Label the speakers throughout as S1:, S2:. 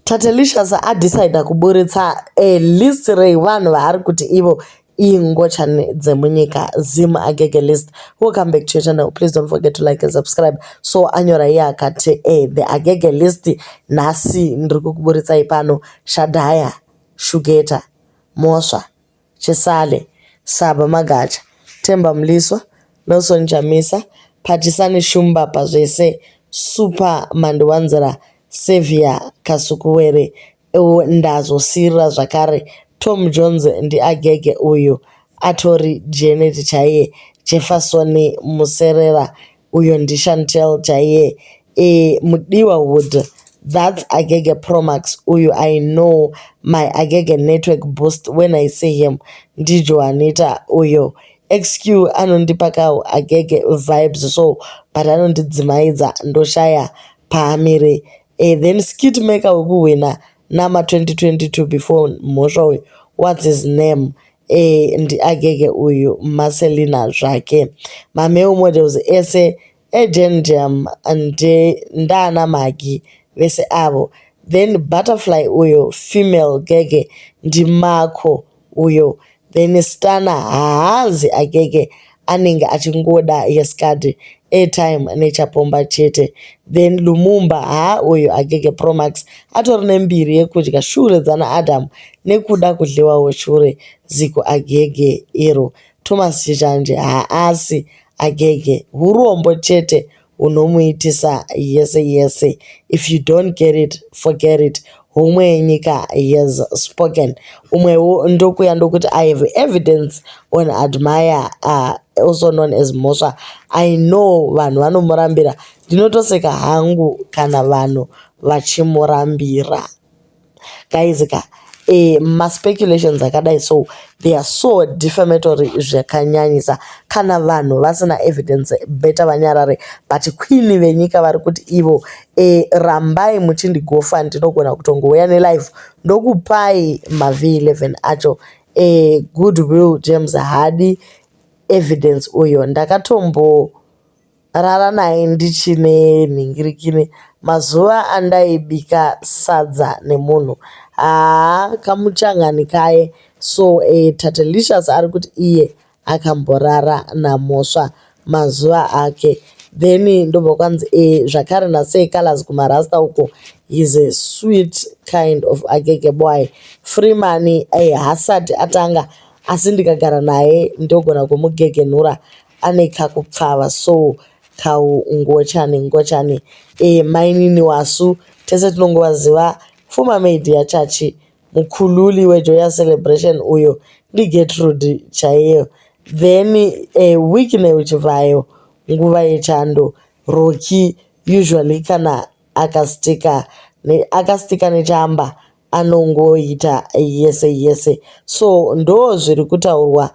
S1: Tatelicious adecider kuburitsa list revanhu vaari kuti ivo ingochani dzemunyika, Zim Agege list. Welcome back to your channel. Please don't forget to like and subscribe. So anyora iye akati the Agege list nhasi ndiri kukuburitsai pano: Shadhaya, Shugeta, Mosva, Chisale, Saba Magacha, Temba Mliswa, Nelson Chamisa, Patisani Shumba, pazvese Super Mandiwanzira, Saviour Kasukuwere. Ndazosiyirira zvakare Tom Jones ndiAgege, uyu atori Janet chaiye, Jefferson Muserera, uyo ndiShantel chaiye, Mudiwa Wood, that's Agege Promax uyu. I know my Agege network boost when I see him, ndiJohanita uyo. XQ anondipa kawo Agege vibes so, but anondidzimaidza, ndoshaya paamire. Then skit maker wekuhwina nama 2022 before Mhosva uyu, what's his name? Ndiagege uyu, Marcelina zvake. Mamale models ese egenjam ndana Magi vese avo. Then Butterfly uyo, female gege ndiMarco uyo. Then Stana haazi Agege, anenge achingoda yescad, airtime nechapomba chete. Then Lumumba, haa, uyu Agege Promax, atori nembiri yekudya shure dzana Adam nekuda kudyiwawo shure, ziko Agege iro. Thomas Chizhanje haasi Agege, urombo chete hunomuitisa yese yese. If you don't get it, forget it. Homwe yenyika has spoken. Umwewo ndokuya ndokuti, "I have evidence on Admire, also known as Mhosva. I know vanhu vanomurambira, ndinotoseka hangu kana vanhu vachimurambira." Guys ka, maspeculations akadai so, they are so defamatory zvakanyanyisa. Kana vanhu vasina evidence, better vanyarare. But queen venyika vari kuti ivo, rambai muchindigofa, ndinogona kutongouya nelive ndokupai maV11 acho. Goodwill James haadi evidence uyo, ndakatomborara naye ndichine nhingirikini mazuva andaibika sadza nemunhu, haa, kamuchangani kaye. So Tatelicious ari kuti iye akamborara naMhosva mazuva ake. Then ndobva kwanzi zvakare naSay Colors kumarasta uko, is a sweet kind of Agege boy. Freeman hasati atanga, asi ndikagara naye ndogona kumugegenura, ane kakupfava so, kaungochani ngochani. Mainini Wasu tese tinongovaziva, former maid yaChachi, mukululi weJoyous Celebration, uyo ndiGertrude chaiyo. Then Wicknell Chivhayo nguva yechando, Rocky usually kana akastika nechamba anongoita yese yese. So ndo zviri kutaurwa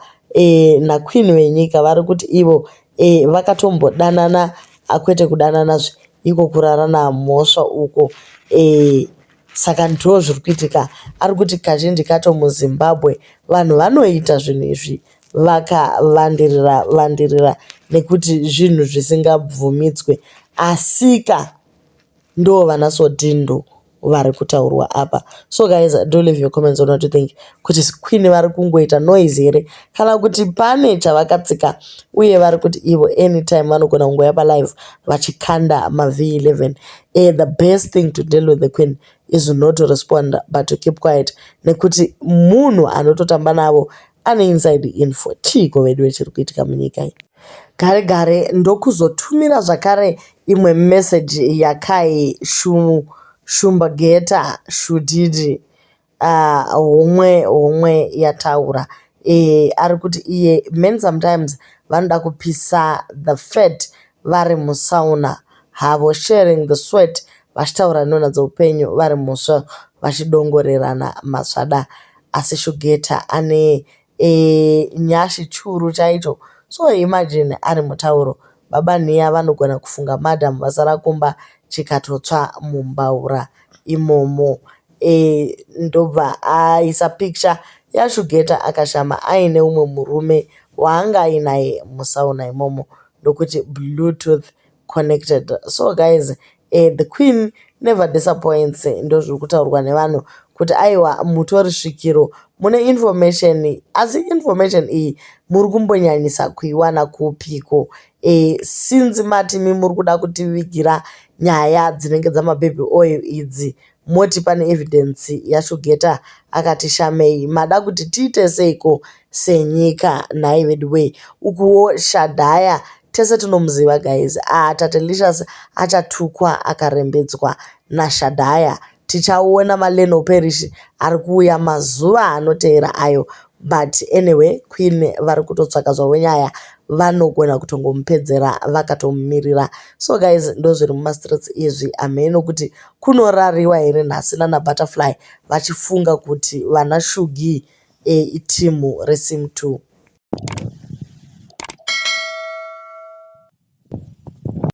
S1: naqueen venyika. Vari kuti ivo vakatombodanana, kwete kudananazve, iko kurara naMhosva uko. Saka ndo zviri kuitika. Ari kuti kazhinji kacho muZimbabwe vanhu vanoita zvinhu izvi vakavandirira vandirira nekuti zvinhu zvisingabvumidzwe, asika ndo vana Sodindo vari kutaurwa apa. So guys, do leave your comments on what you think, kuti queen vari kungoita noise here kana kuti pane chavakatsika. Uye vari kuti ivo anytime vanogona kungouya palive vachikanda maV11. The best thing to deal with the queen is not to respond but to keep quiet, nekuti munhu anototamba navo ane inside info. Chiiko vedu vechiri kuitika munyika iyi? Gare gare ndokuzotumira zvakare imwe meseji yakai Shumbageta Shudidi, homwe homwe yataura. Ari kuti iye men sometimes vanoda kupisa the fat vari musauna havo, sharing the sweat, vachitaura nhunha dzeupenyu vari musvo, vachidongorerana masvada. Asi Shugeta ane nyashi churu chaicho. So imagine ari mutauro, baba Nhiya vanogona kufunga madam vasara kumba, chikatotsva mumbaura imomo. Ndobva aisa picture yaShugeta akashama aine umwe murume waanga ainaye musauna imomo, ndokuti Bluetooth connected. So guys, The queen never disappoints, ndozviri kutaurwa nevanhu kuti aiwa mutori svikiro mune information, asi information iyi muri kumbonyanyisa kuiwana kupiko? Since mati imi muri kuda kutivigira nyaya dzinenge dzamababy oil idzi, moti pane evidence yaShugeta akati shamei, mada kuti tiite seiko senyika nhai vedu wee? Ukuwo Shadhaya tese tinomuziva guys, Tatelicious achatukwa akarembedzwa naShadhaya. Tichaona maLeno Parish ari kuuya mazuva anoteera ayo. But anyway, queen vari kutotsvaka zvavo nyaya, vanogona kutongomupedzera vakatomumirira. So guys, ndozviri mumastreets izvi. Hameno kuti kunorariwa here nhasi nana Butterfly vachifunga kuti vana Shugi iteam reSim 2.